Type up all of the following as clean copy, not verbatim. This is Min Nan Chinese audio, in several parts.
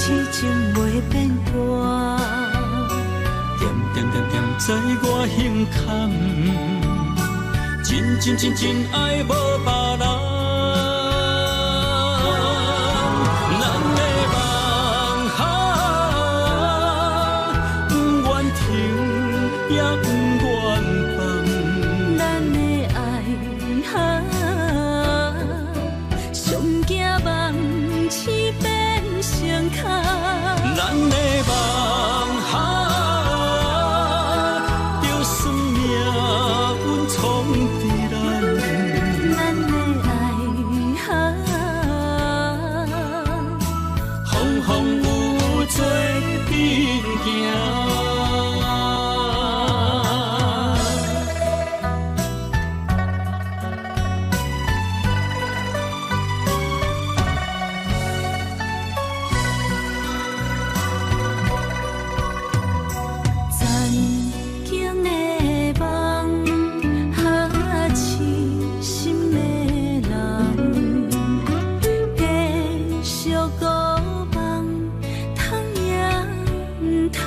痴情袂變卦。恬恬恬恬在我胸坎，真真真真愛無別人。咱的夢啊，不願停也不願放。咱的愛啊，上驚夢醒變成空。咱的夢啊，就算命運創佇咱。咱的愛啊，風風雨雨做陣行。曾經的夢，哈痴心的人，繼續孤夢，通也毋通。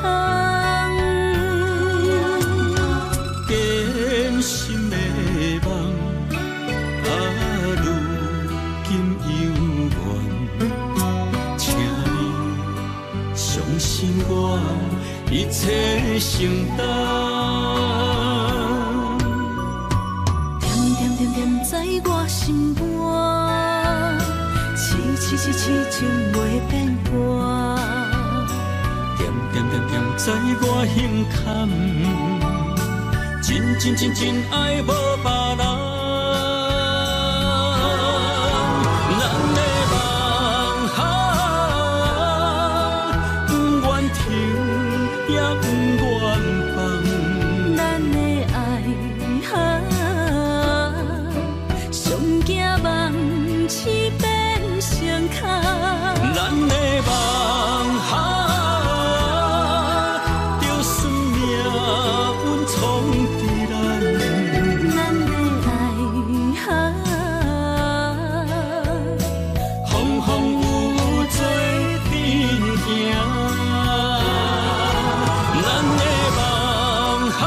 堅心的夢，啊，如今猶原，請你相信我，一切承擔。恬恬恬恬在我心肝，痴痴痴痴情袂變卦。恬恬恬恬在我胸坎，真真真真愛無別人。咱的夢啊，不願停也不願放。咱的愛啊，上驚夢醒變成空。咱的夢啊，就算命運創佇咱。咱的愛啊，風風雨雨做陣行。咱的夢啊，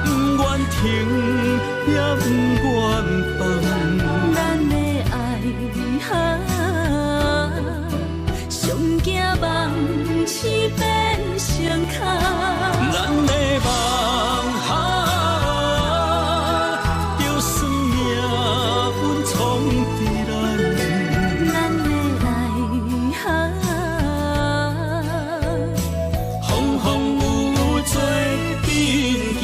不願停也不願放。咱的愛啊，上驚夢醒變成空。咱的夢啊，就算命運創佇咱。咱的愛啊，風風雨雨做陣行。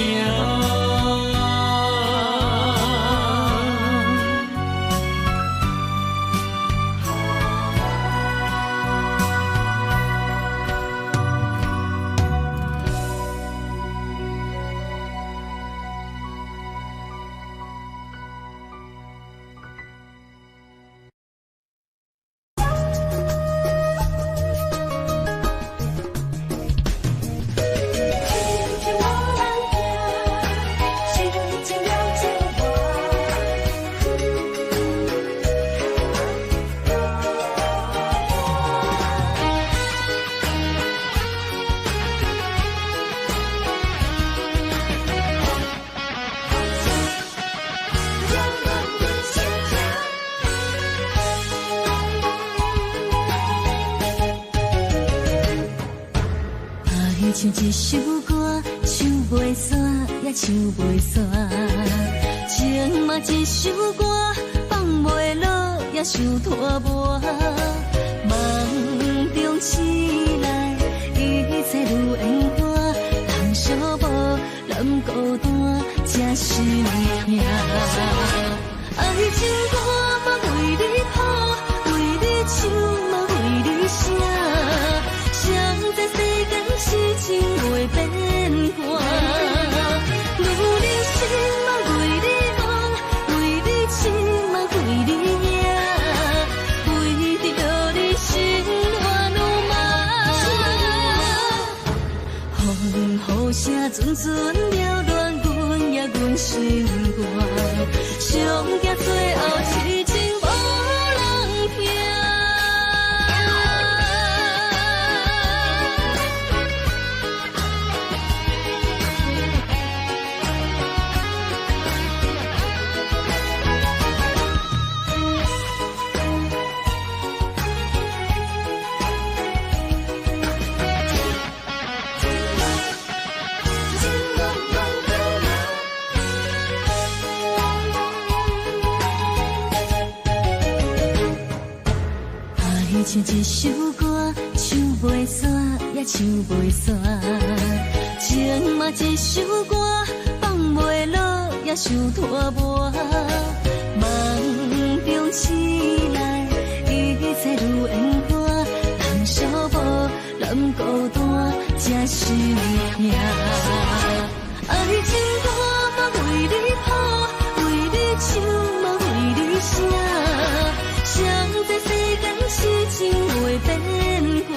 痴情無人聽，深情了解我。愛像一首歌，唱袂煞，也唱袂煞。情嘛一首歌，放袂落，也想拖磨。夢中醒來，一切如煙花，人寂寞，人孤單，這心痛。愛情歌嘛為你譜，為你唱嘛為你寫。誰知世間痴情袂變卦，女人心嘛為你夢，為你痴嘛為你贏，為著你心願有夢。風雨聲陣陣擾亂阮也阮心肝，上驚最後痴情無人聽。像一首歌，唱袂煞，也唱袂煞。情嘛一首歌，放袂落，也想拖磨。梦中醒来，一切如烟花，人寂无，人孤单，才心痛。爱情歌嘛为你谱，为你唱嘛为你写。谁知世间痴情会变卦，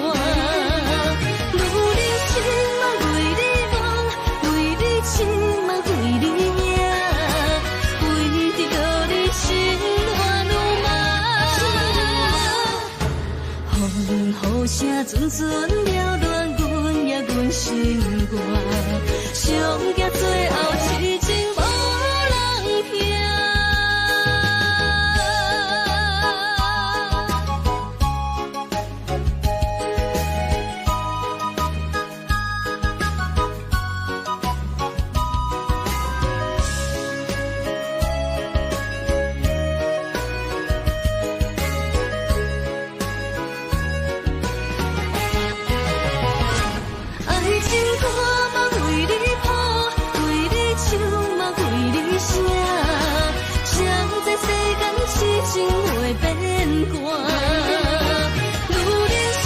女人心嘛为你梦，为你痴嘛为你赢，为著你心乱如麻。风雨声阵阵扰乱阮也阮心肝，上惊最后痴情无人听。爱情歌嘛为你谱，为你唱嘛为你写。谁知世间痴情会变卦，女人心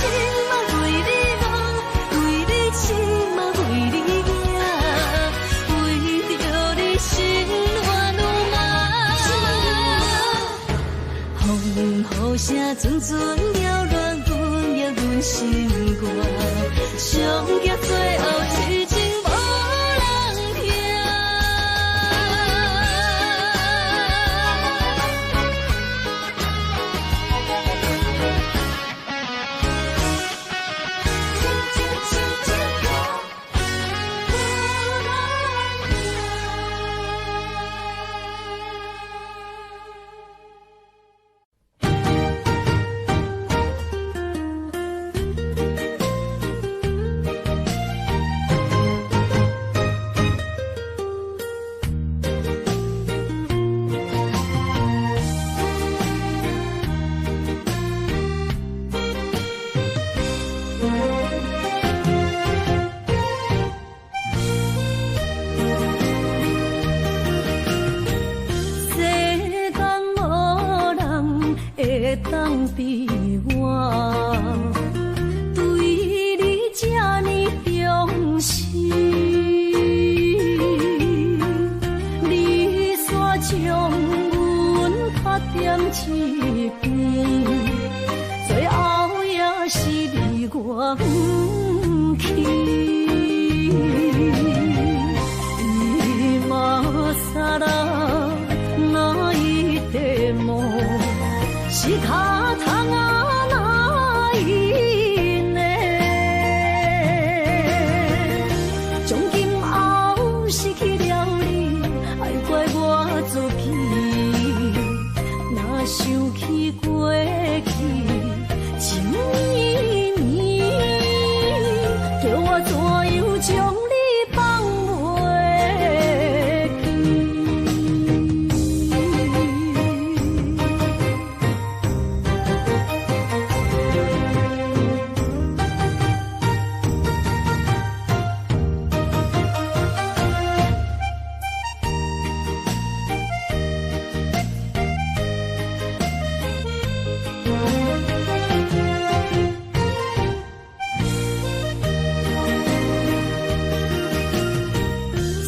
嘛为你梦，为你痴嘛为你赢，为著你心乱如麻。风雨声阵阵扰乱阮也阮心肝，上惊最后痴情无人听。世间无人会当比我，对你这呢忠心。你煞将阮拍踮一边，最后也是离我远去。今更泣いても仕方がないね。從今後失去了你，愛怪我自己。若想起過去，情綿綿，叫我怎樣將你放袂記？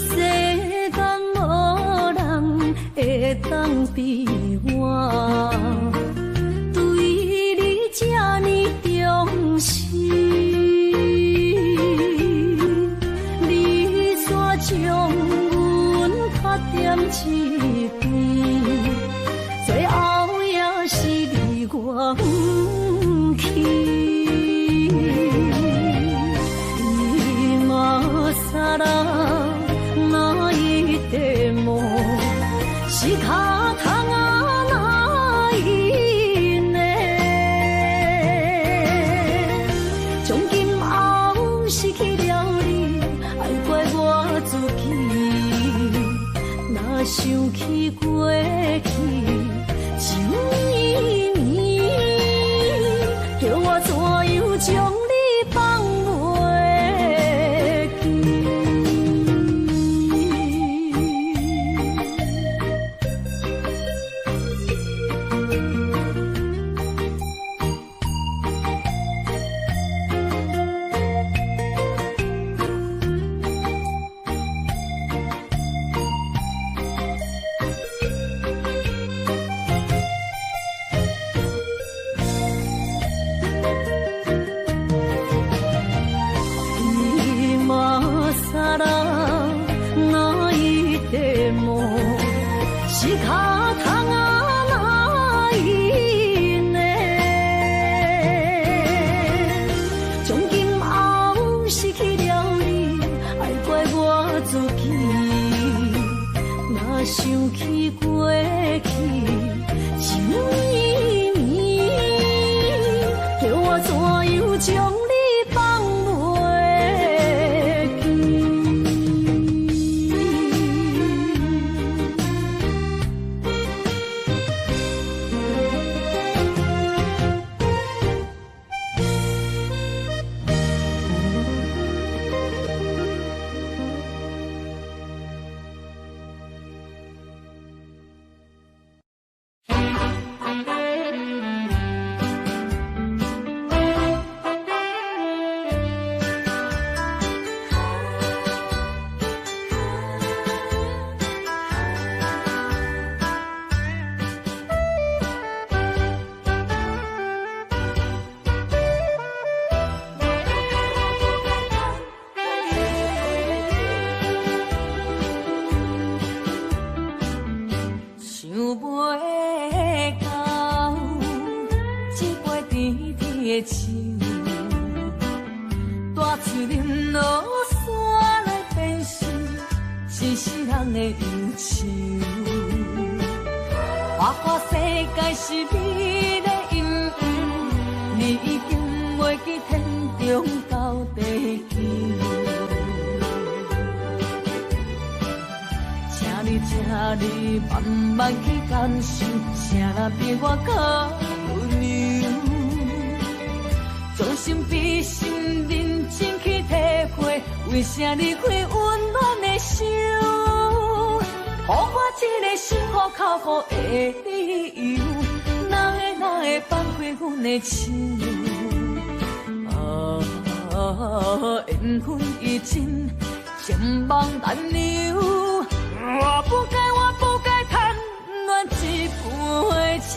世間無人會當比我，對你這呢忠心。你煞將阮拍踮一邊，最後也是離我遠去。今更泣いても仕方がないね。從今後失去了你，愛怪我自己。若想起過去，情綿綿，叫我想起過去，情绵绵，叫我怎樣將你放袂記？想袂到，這杯甜甜的酒，大喙啉落煞來變成一世人的憂愁。花花世界是美的阴影，你已經袂記天長到地久。請你，請你慢慢去感受，啥人比我較溫柔？將心比心，認真去體會，為啥離開溫暖的手？予我這個心苦口苦的理由，哪會哪會放開阮的手？啊，緣分已盡，情網難留。我不該，我不該貪戀這杯酒。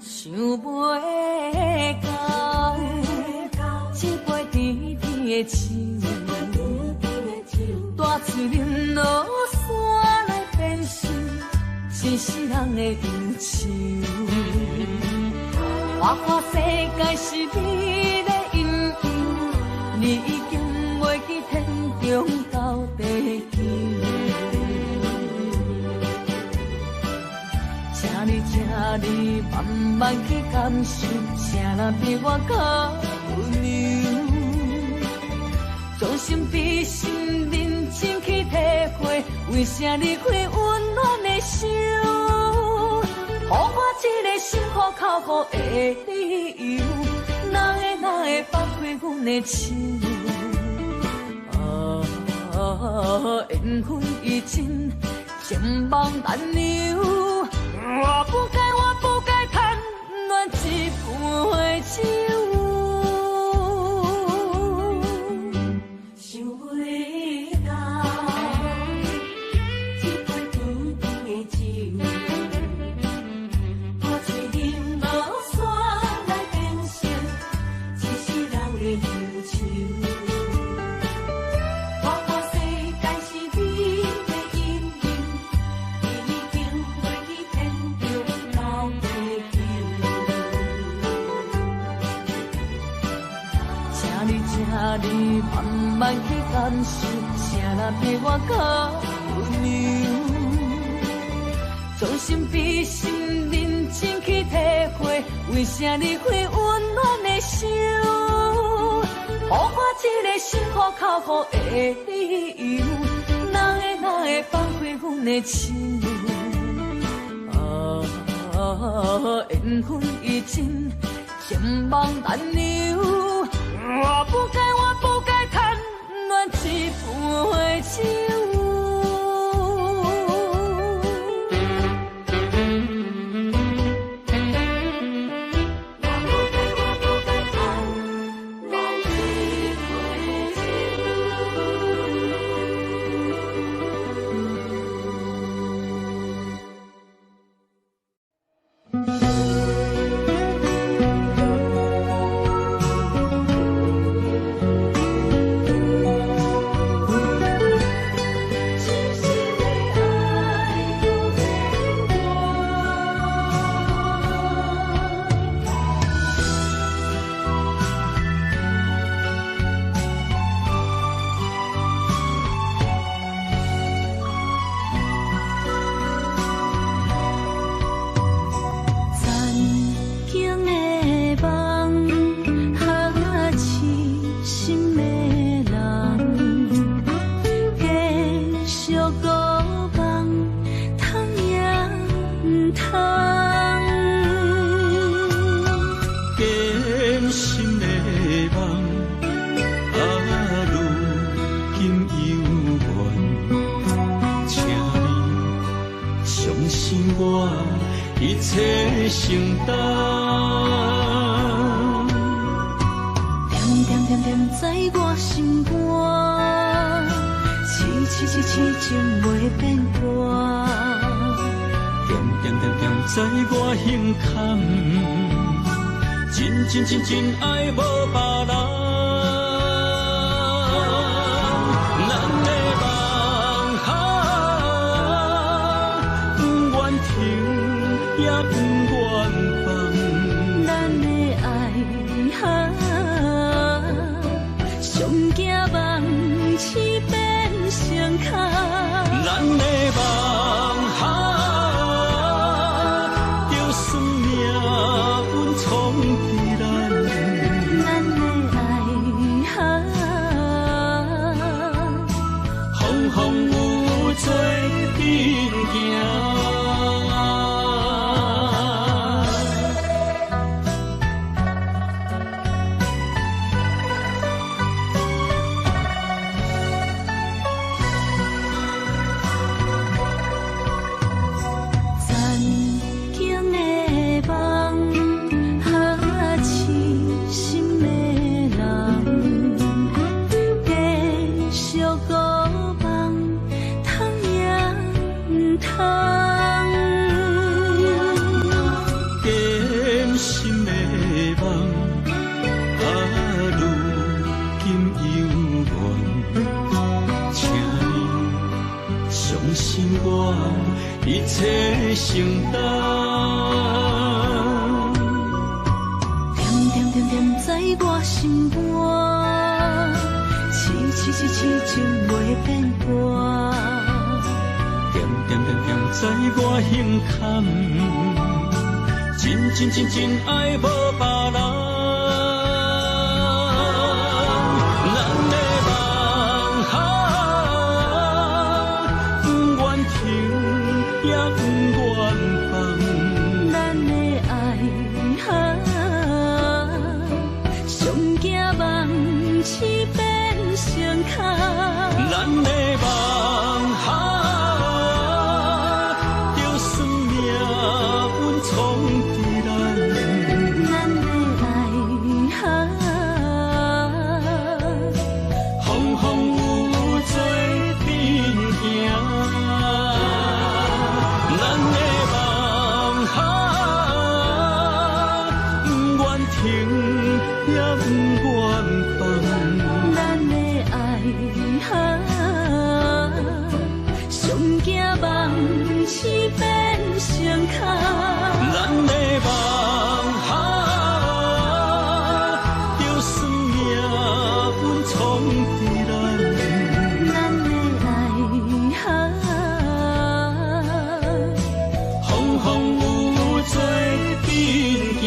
想袂到，這杯甜甜的酒，大喙啉落煞來變成一世人的憂愁。花花世界是美的阴影，你已經袂記天長到地久。請你，請你慢慢去感受，啥人比我較溫柔？將心比心，認真去體會，為啥離開溫暖的手？予我這個心苦口苦的理由，哪會哪會放開阮的手？啊，緣分已盡，情網難留。我不該，我不該貪戀這杯酒。想袂到，這杯甜甜的酒，大喙啉落煞來變成一世人的憂愁。花花世界是美的阴影，你已經袂記天長到地久。請你，請你慢慢去感受，啥人比我較溫柔？將心比心，認真去體會，為啥離開溫暖的手？予我這個心苦口苦的理由，哪會哪會放開阮的手？啊，緣分已盡，情網難留。我不該，我不該貪戀這杯酒。我心的夢，啊，如今猶原，請你相信我，一切承擔。恬恬恬恬在我心肝，痴痴痴痴情袂變卦。恬恬恬恬在我心坎，真真真真愛無別人。咱的夢啊，不願停也不願放。咱的愛啊，上驚夢痴變成空。咱的夢啊，就算命運創佇咱。咱的愛啊，風風雨雨做陣行。曾經的夢，啊，痴心的人，繼續孤夢，通也毋通。堅心的夢，啊，如今猶原，請你相信我，一切承擔。恬恬恬恬在我心肝，痴痴痴痴情袂變卦。恬恬恬恬在我心坎，真真真真愛無別人。咱的夢啊，不願停也不願放。咱的愛啊，上驚夢痴變成空。咱的夢啊，就算命運創佇咱。咱的愛啊，風風雨雨做陣行。咱的夢啊，不願停也不願放。咱的愛啊，上驚夢痴變成空。咱的夢啊，就算命運創佇咱。咱的愛啊，風風雨雨做陣行。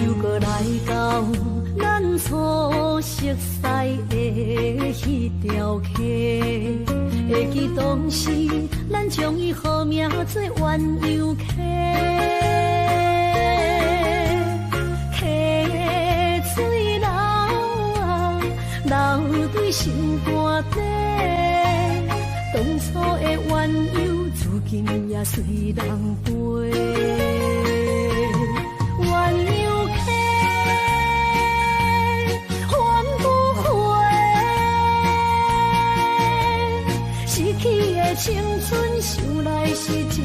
又閣來到咱初熟似的彼條溪，會記當時咱將伊號名做鴛鴦溪，溪水流啊流對心肝底，當初的鴛鴦如今也隨人飛。鴛鴦溪，還不回，失去的青春，想來是真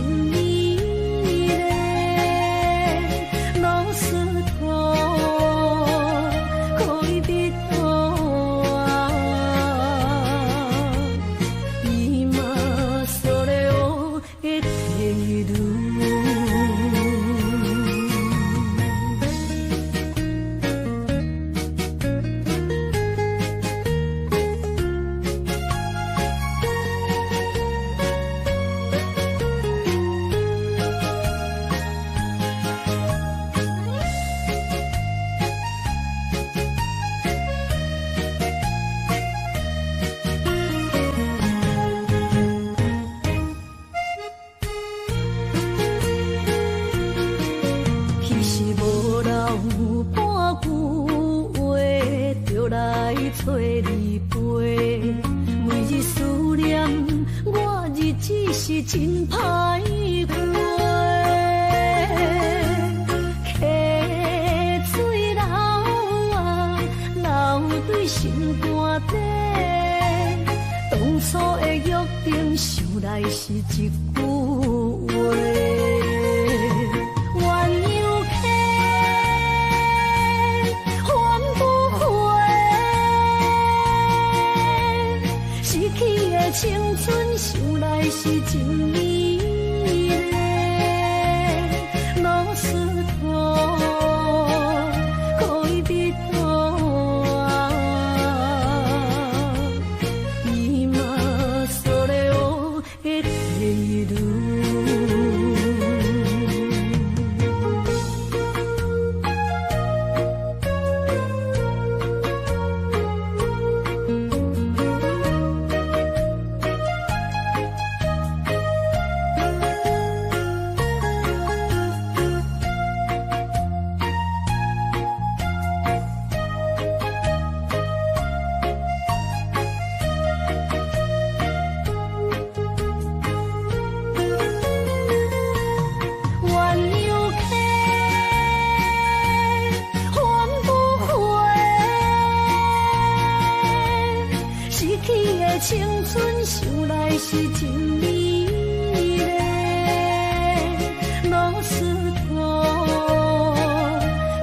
來揣你陪。每日思念，我日子是真歹過。溪水流啊，流對心肝底。當初的約定，想來是一句話。鸳鸯溪，還不回，失去的青春，想來是真美麗。老石頭，戀人啊，今それを得ている。鸳鸯溪，還不回，失去的青春，想來是真美麗。老石頭，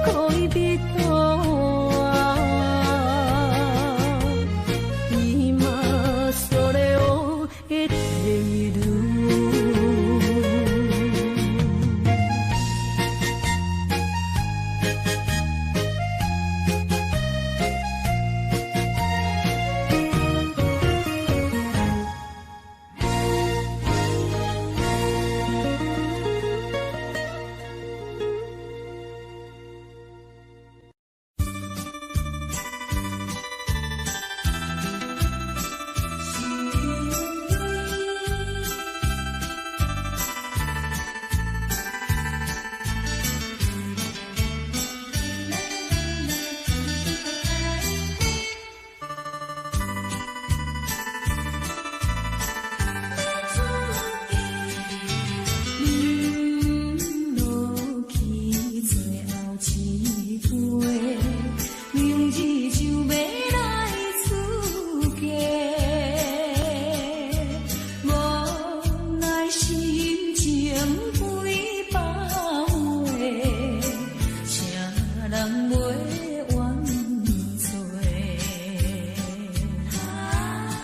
戀人啊，今それを得ている。饮落去最後一杯，明日就欲來出嫁。無奈心情幾百回，請人袂怨罪。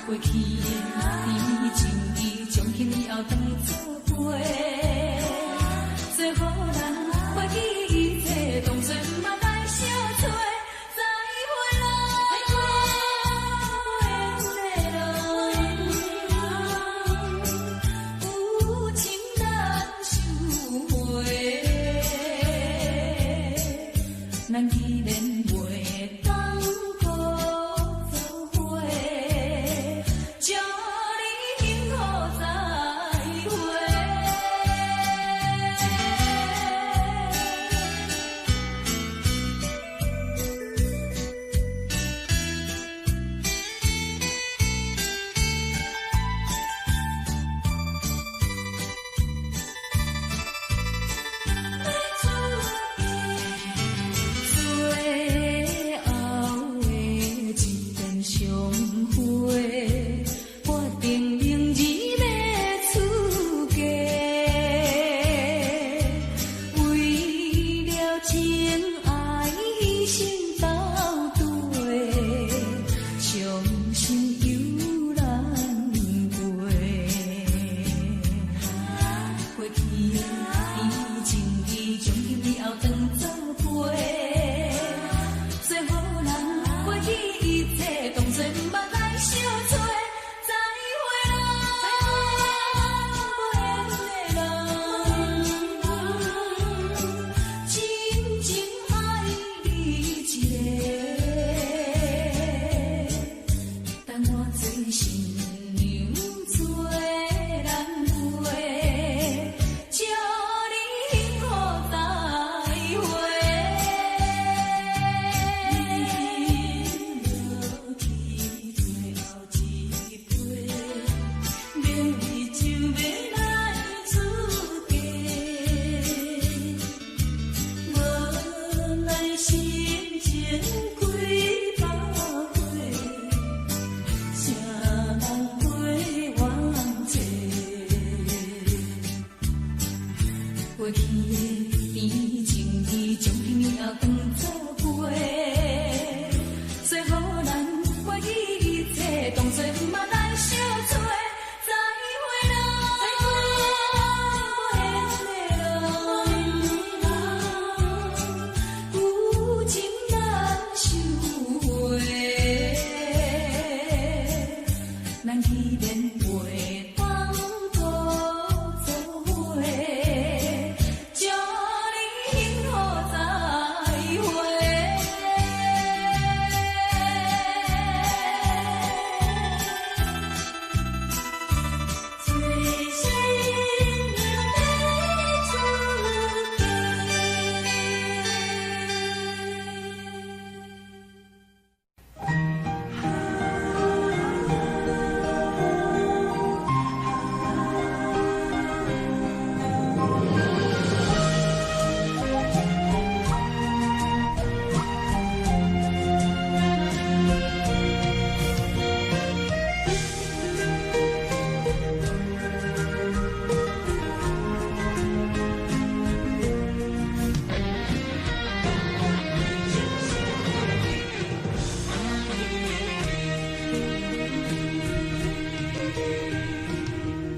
過去的甜蜜情意，從今以後當作陪。做予人袂記一切，當作毋捌來相揣。再會啦，緣的人，有情難收回。咱既然袂當閣做伙，祝你幸福再會。過去的甜情意，將彼命當作陪，說予咱袂記一切，當作毋捌來相找。再會啦，無緣的人，有情難收回，咱既然袂當閣做伙，祝你幸福再會。做新娘欲出嫁。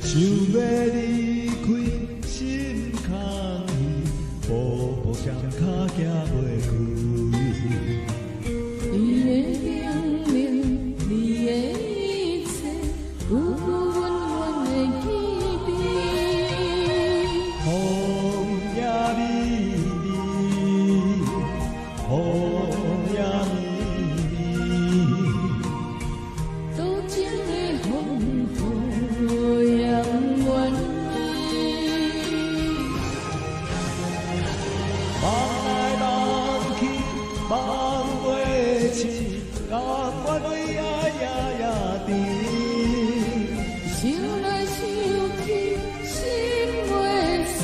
想欲離開，心空虛，步步雙跤行袂開。你的叮嚀，你的一切，句句溫暖的記憶。風也微微，雨也暝暝，多情的風雨也不願意。望來望去，望袂醒，甘願為愛夜夜甜。想來想去，心袂死，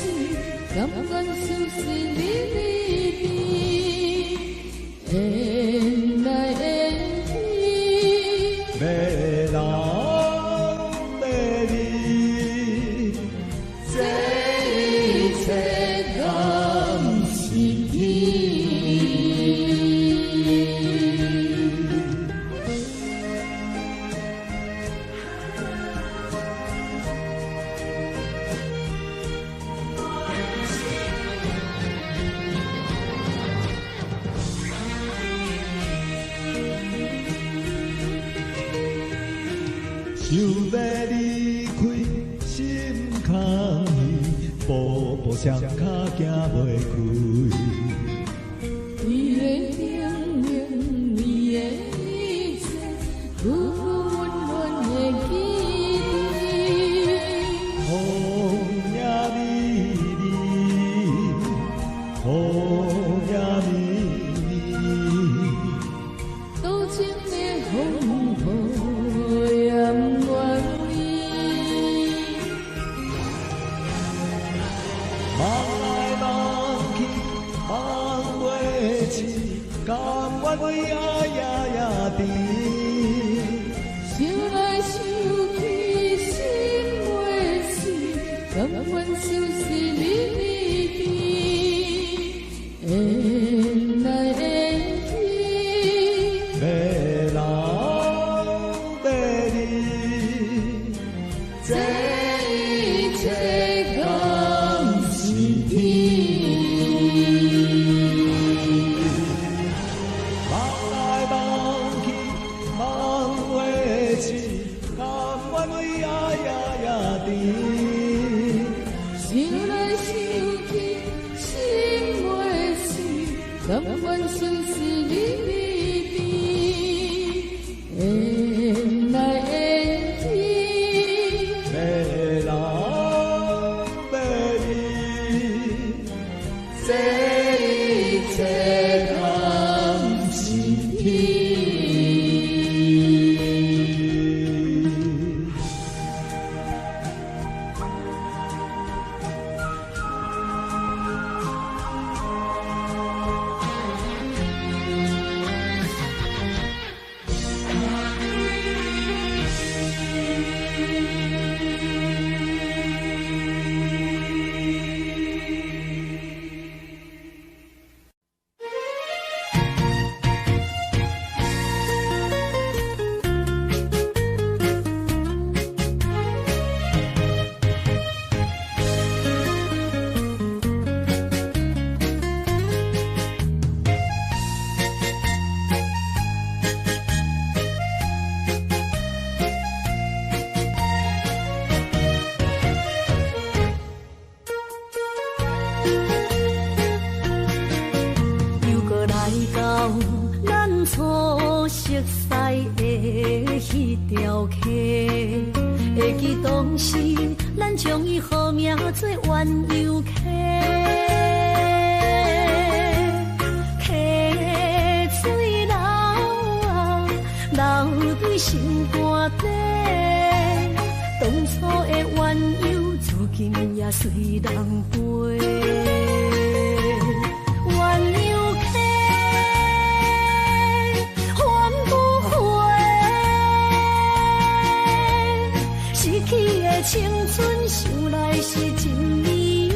甘願相思日日變，緣來緣去，迷人迷離，這一切敢是天？想欲離開，心空虛，步步雙跤行袂開。你的叮嚀，你的一切，句句溫暖的記憶。風也微微，雨也暝暝，多情的風雨也不願意。望來望去，望袂醒，甘願為愛夜夜甜。想來想去，心袂死，甘願相思日日變，緣來緣去，迷人迷離，這一切敢是天？望來望去，望袂醒，甘願為愛夜夜甜。想似的彼條溪，會記當時咱將伊號名做鴛鴦溪。溪水流啊，流對心肝底，當初的鴛鴦，如今也隨人飛。鴛鴦溪還不回，失去的青春，想來是真美麗。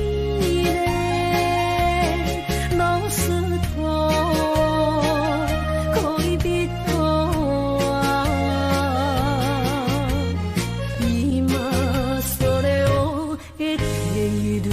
老石頭恋人啊，今それを得ている。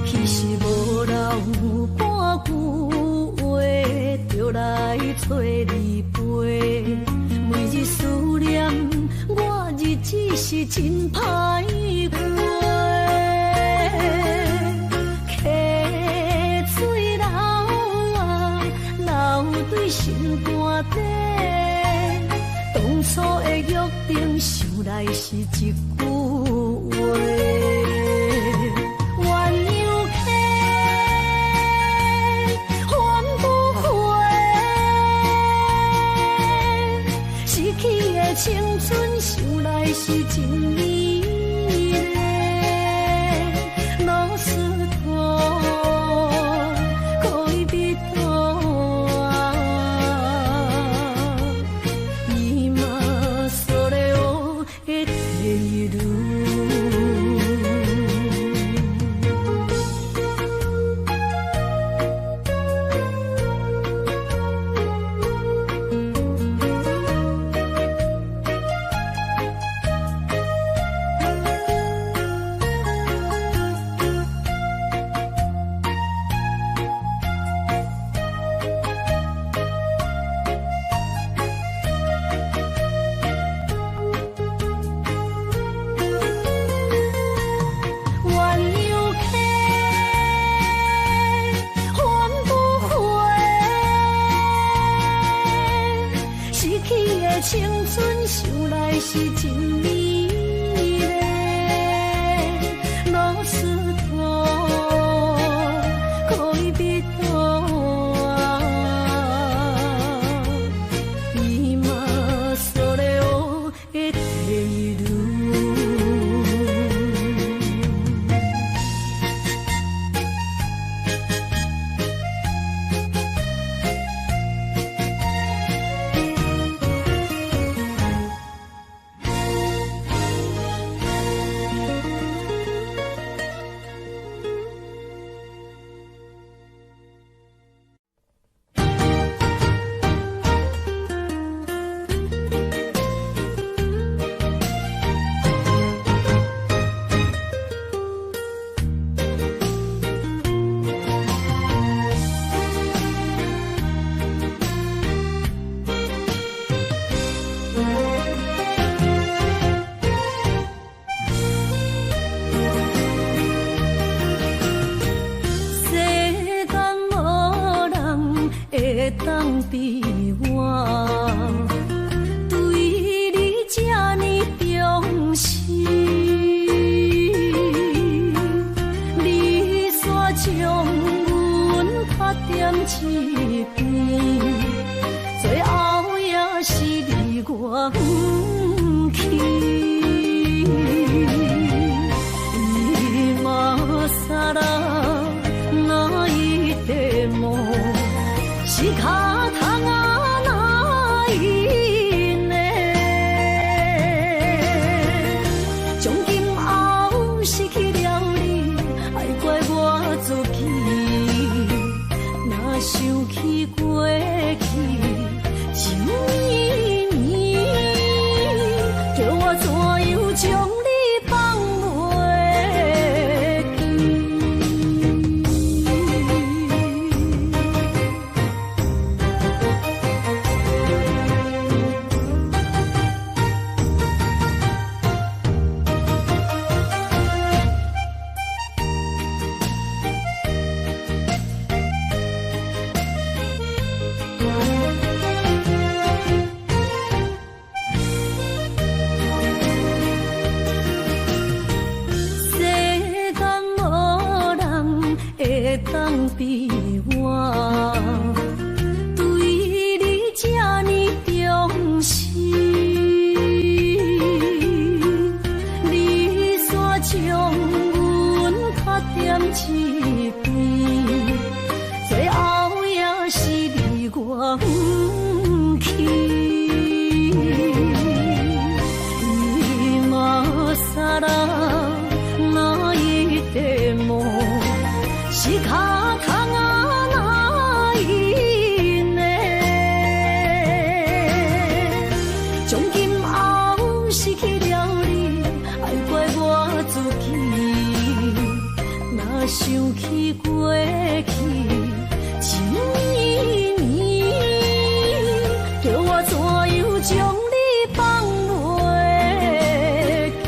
其實無人有半句話，就來找你陪。每日思念，我日子是真歹過。溪水流啊，流對心肝底，當初的約定，想來是一句話。鴛鴦溪還不回，失去的青春，想來是真美麗。老石頭戀人啊，今それを得ている。鴛鴦溪還不回，失去的青春，想來是真美麗。老石頭戀人啊，今それを得ている。世間無人會當比我，對你這呢重視。你煞將阮拍踮一邊，最後也是離我遠去。今更泣いても仕方がないね。從今後失去了你，愛怪我自己。若想起過去，當比我對你這呢重視？你煞將阮卡踮一邊，最後也是離我遠去。今更泣いても仕方がないね。從今後失去了你，愛怪我自己。若想起過去，情綿綿，叫我怎樣將你放袂記？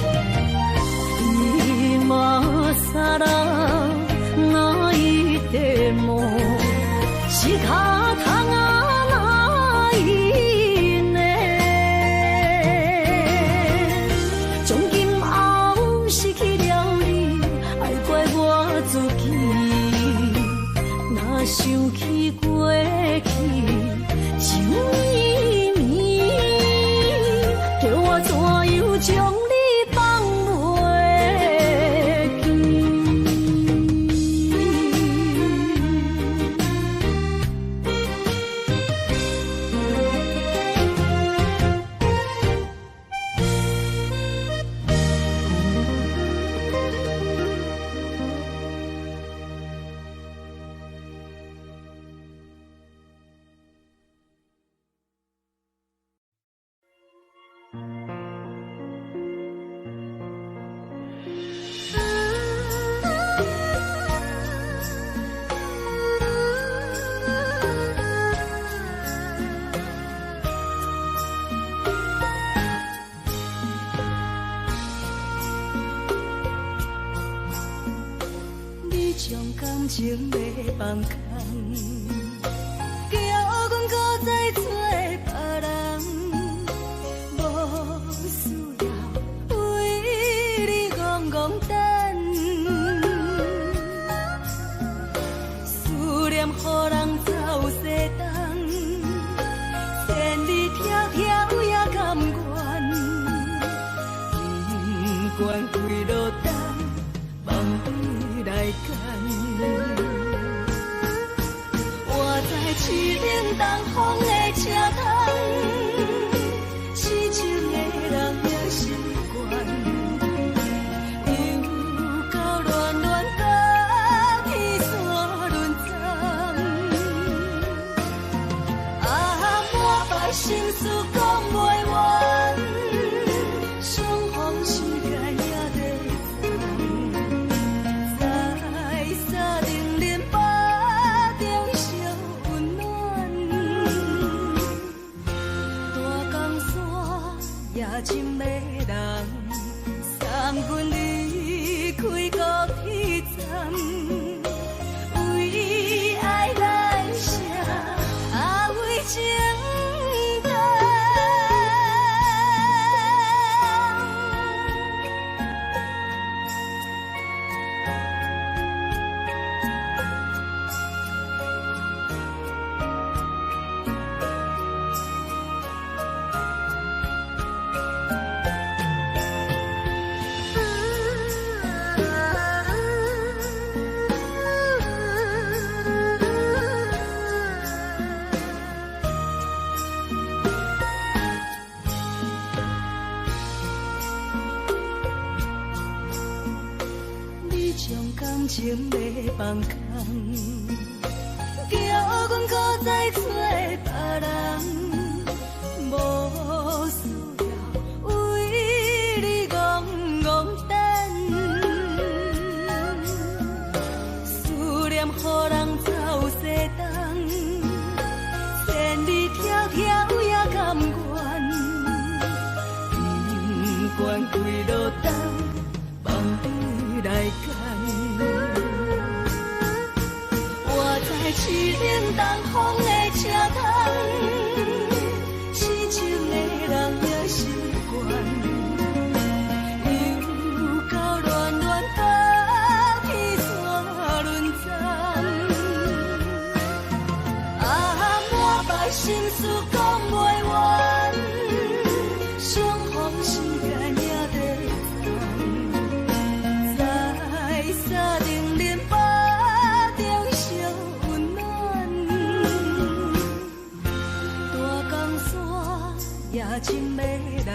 今更泣いても仕方がないね。從今後失去了你，愛怪我自己。若想起過去，情綿綿，叫我怎樣將你放袂記？你將感情欲放空，叫阮閣再找別人，無需要為你戇戇等，思念予人走西東，千里迢迢也甘願，不管几落冬，梦你来牵。活在凄冷东风的车窗，痴情的人也习惯，又到恋恋甲天山轮转，啊，满腹心事讲袂完，相逢时间也短暂，在三重林腹中相温暖，大江山也真迷人，送阮离开高铁站，为爱来写，啊为情等。你將感情欲放空，叫阮閣再找別人，無需要為你戇戇等，思念予人走西東，凄冷東風的車窗，痴情的人也習慣，又到亂亂打彼山輪站。啊，满腹心事講袂完，相逢時間也短暫，在三重恁腹中相溫暖。大江山也真迷人，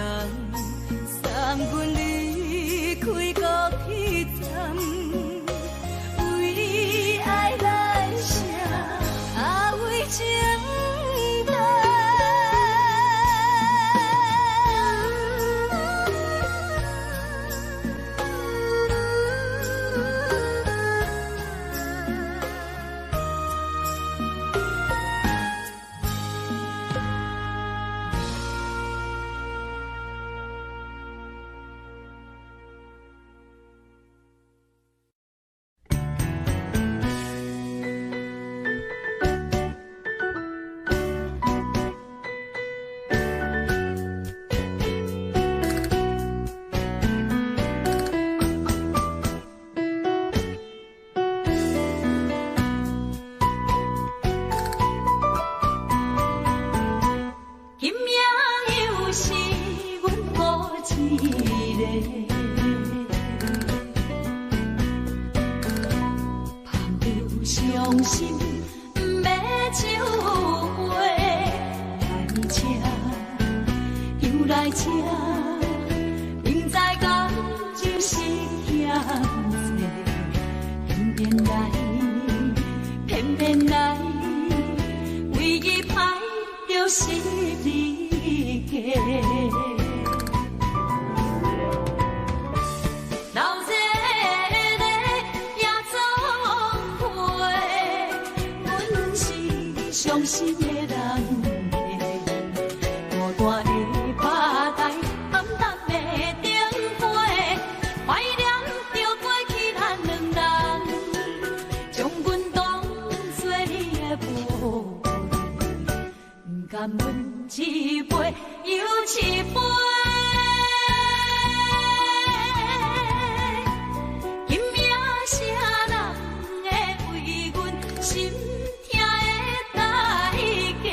送阮離開高鐵站，為愛來寫，啊為情等。今夜又是阮孤一个，盼著傷心欲酒杯，來這又來這，明知感情是欠債，偏偏來，偏偏來，為伊歹著十字架。老热的夜总会，阮是傷心的人客，孤單的吧台，暗淡的燈火，懷念著過去咱兩人，將阮當作你的寶貝，不甘阮一杯又一杯。今夜啥人會為阮心疼的代價？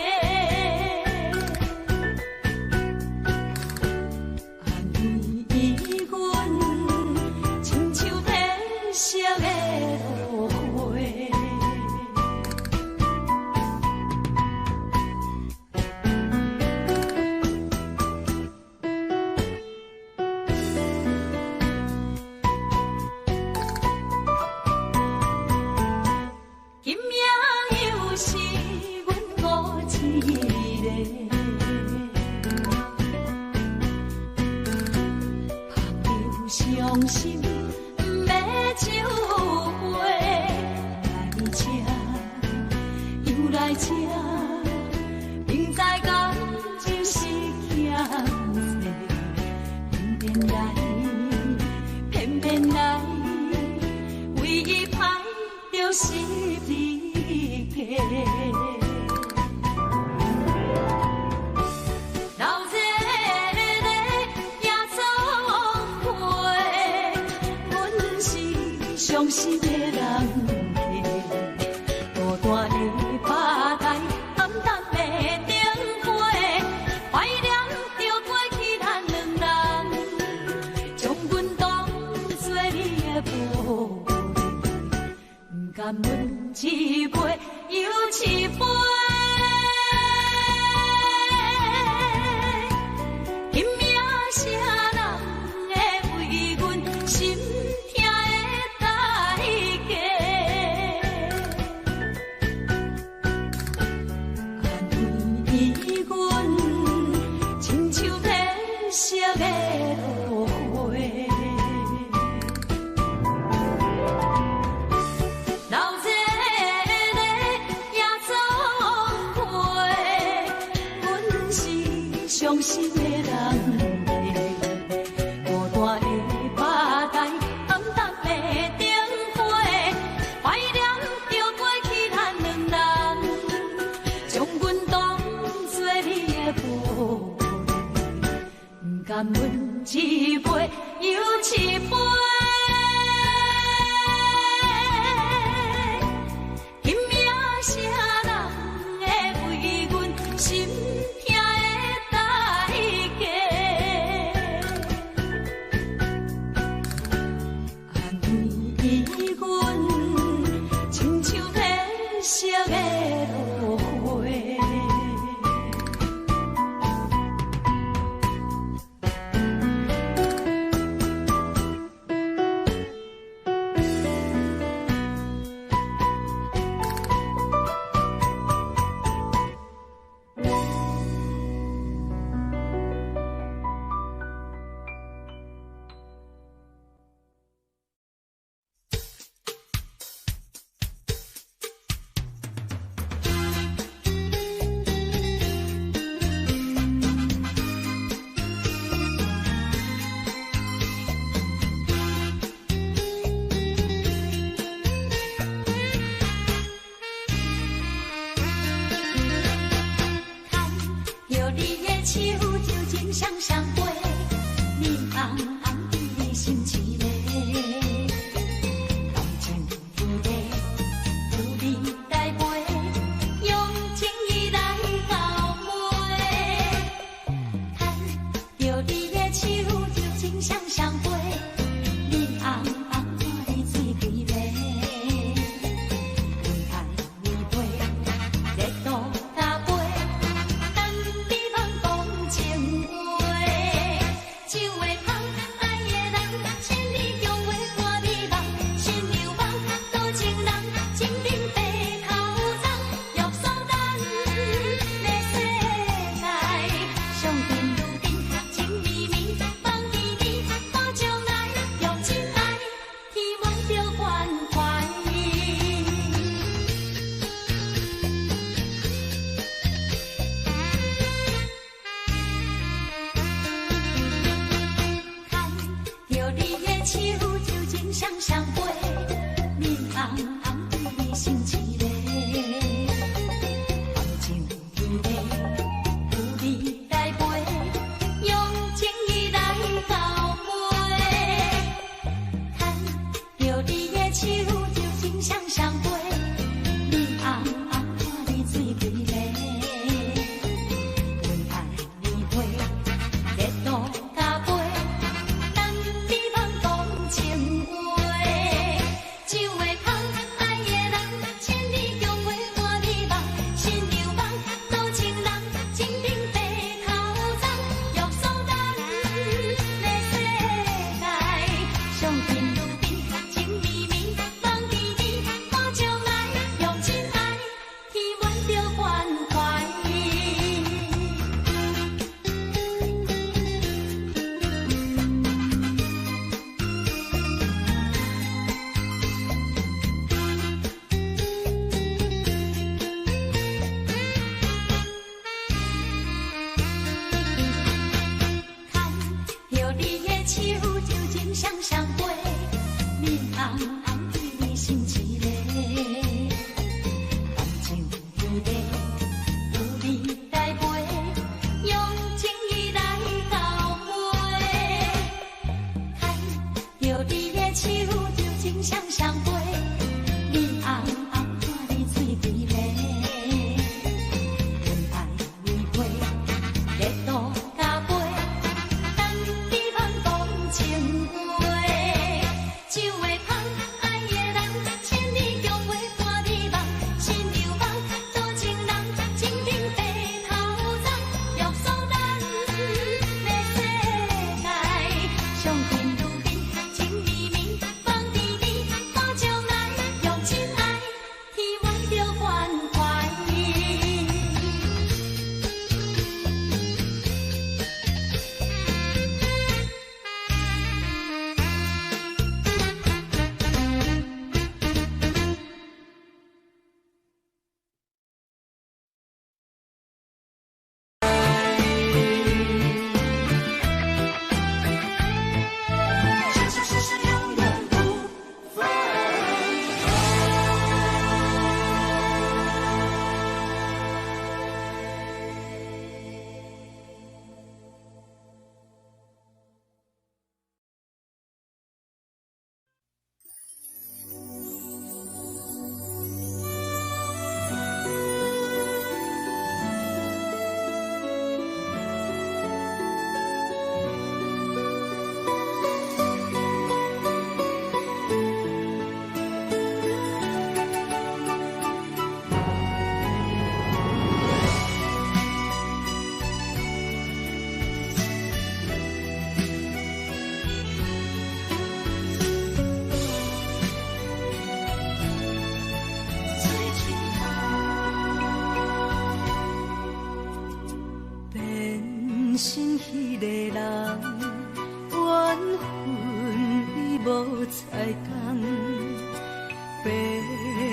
安慰阮，親像褪色的落花。今夜又是阮孤一个，盼著傷心欲酒杯，來這又來這，明知感情是欠債，偏偏來，偏偏來，為伊歹著十字架。老熱的夜總會，阮是傷心的人客，孤單的吧台，暗淡的燈火，懷念著過去咱兩人，將阮當作你的寶貝，不甘阮一杯又一杯。今夜啥人會為阮心疼的代價？安慰阮，親像褪色的落花。老熱的夜總一杯又一杯。今夜啥人會為阮心疼的代價？按呢阮親像褪色的落花。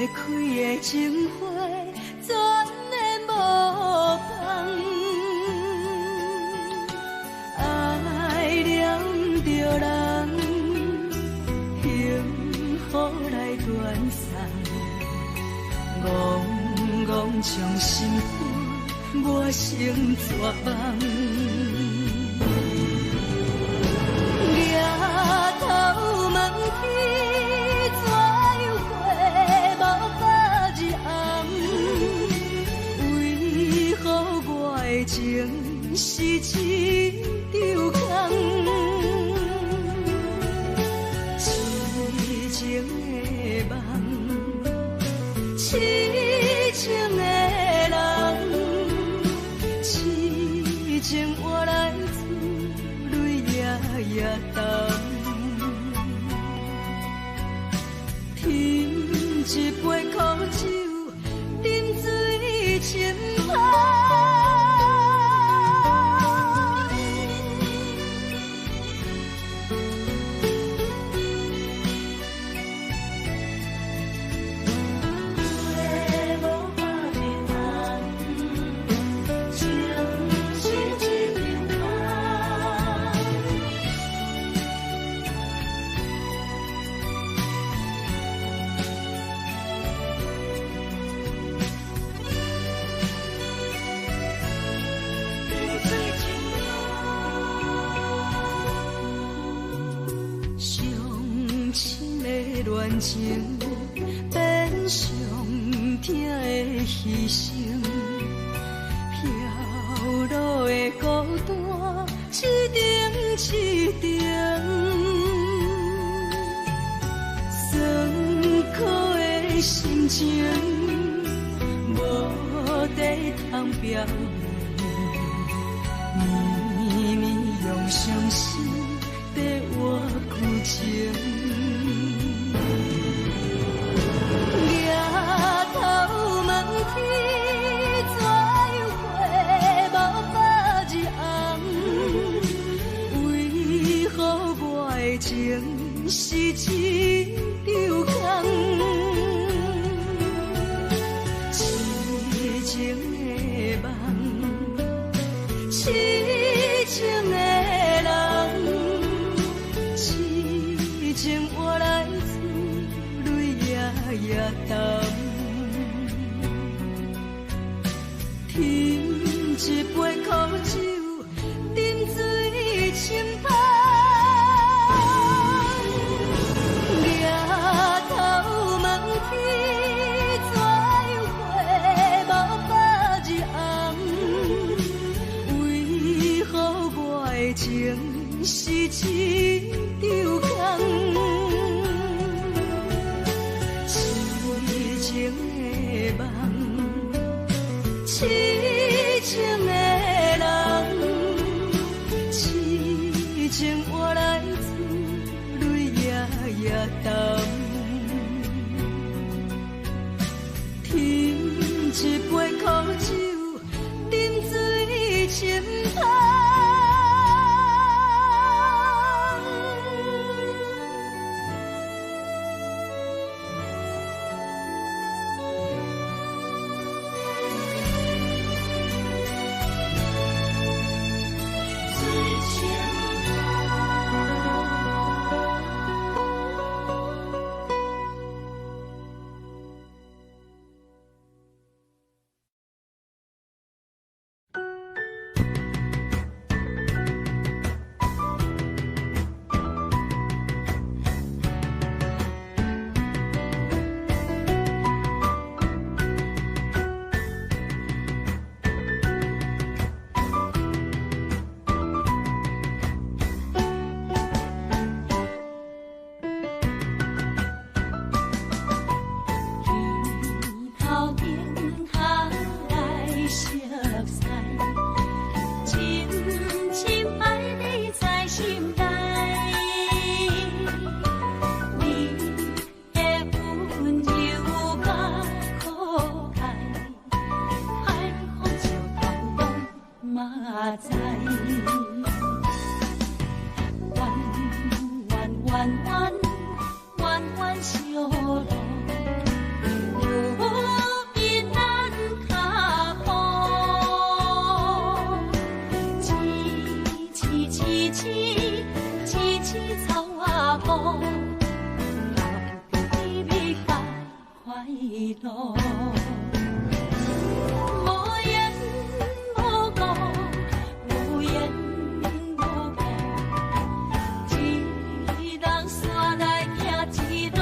開的情花，怎会無放？愛念著人，幸福來斷送，戆戆將心肝，我成絕望。抬頭問天，怎樣花無百日紅？為何我的情是一場空？痴情的夢，痴情的人，痴情換來厝淚夜夜澹。斟一杯苦酒，饮醉深香。花無百日紅，情是一場空。上深的恋情，变上疼的牺牲，飘落的孤单，一程一程，酸苦的心情，無地通表明，绵绵用傷心在换旧情。抬頭問天，怎樣花無百日紅？為何我的情是一場空？痴情的夢，痴情的人，痴情換來厝淚夜夜澹。斟一杯苦酒，饮醉深香。抬頭問天，怎樣花無百日紅？為何我的情是一場空？痴情的夢，痴情的人，快樂。無緣無故，無緣無故，一人煞來行一路。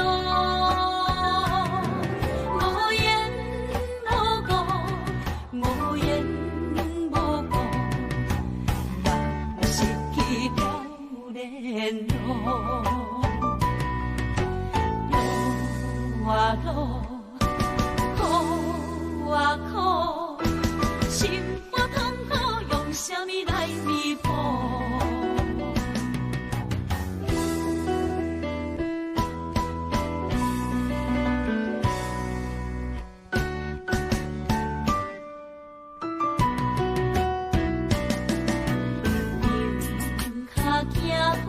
無緣無故，無緣無故，人失去了聯絡。落啊落，苦啊苦，心肝痛苦，用啥物來彌補？灯脚行过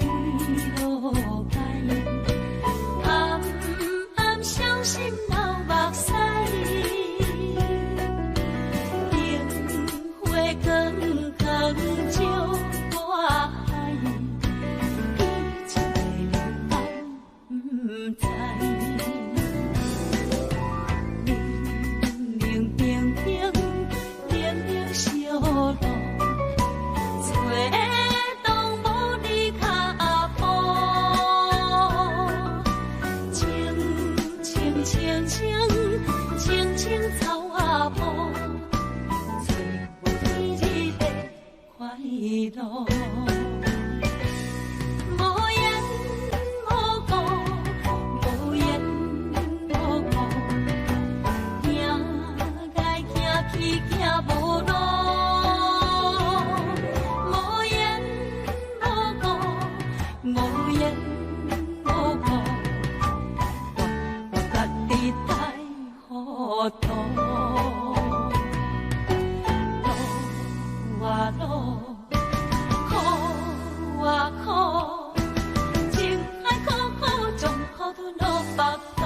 伊路街，暗暗伤心流目屎。灯火光光照大海，伊一个人毋知。冷冷冰冰，冷冷小路，找当无你脚步。青青青青青青草仔埔，找无你的快樂。無緣無故，無緣無故，行來行去行無路。無緣無故，無緣無故，我家己太糊塗。落啊落，苦啊苦，情海苦苦，將苦吞落腹肚。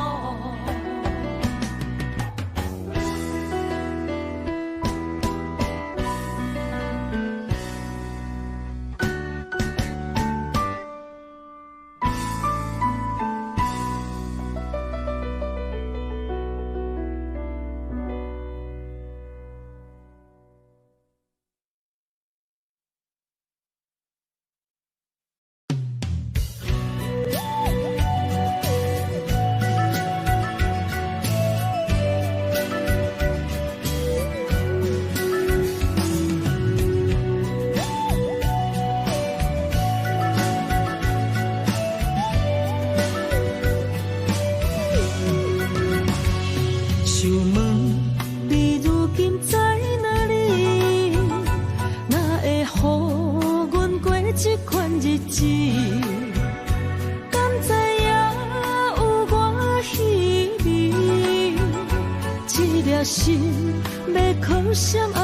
想問你如今在哪裡？哪會予阮過這款日子？敢知影有我稀微？這粒心欲靠誰安